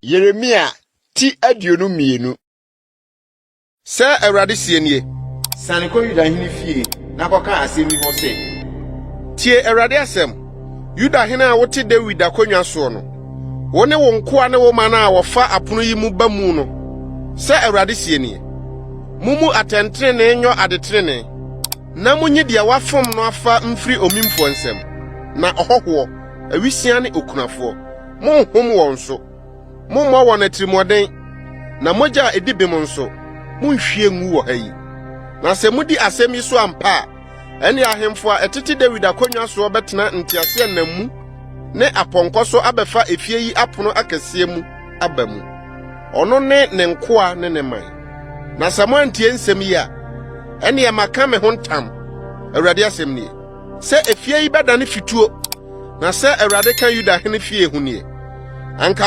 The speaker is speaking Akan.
Yeremia ti 22. Sɛ Awurade seɛ nie. Siane kɔ Yudahene fie na kɔka asɛm yi hɔ sɛ. Tie Awurade asɛm, Yudahene a wote Dawid akonnwa soɔ no, wo ne wo nkoa ne wo man a wɔfa apono yi mu ba mu no. Sɛ Awurade seɛ nie, Mummu atɛntrenee nyɔ adetrenee, na munyi deɛ wɔafom no afa mfiri omimfoɔ nsam, na ɔhɔhoɔ, awisiaa ne okunafoɔ, Monnhom wɔn so, mommmɔ wɔn atirimuɔden, na mogya a edi bem nso, munnhwie ngu wɔ ha yi. Na sɛ mudi asɛm yi so ampa a, ɛnne ahemfo a ɛtete Dawid akonnwa soɔ bɛtena nteaseɛnam mu ne apɔnkɔ so abɛfa efie yi apono akɛseɛ mu aba mu, ɔno ne ne nkoa ne ne man. Na sɛ moantie nsɛm yi a, ɛnneɛ maka me ho ntam, Awurade asɛm nie, sɛ efie yi bɛdane fituo. Na sɛ Awurade ka Yuda hene fie ho nie, anka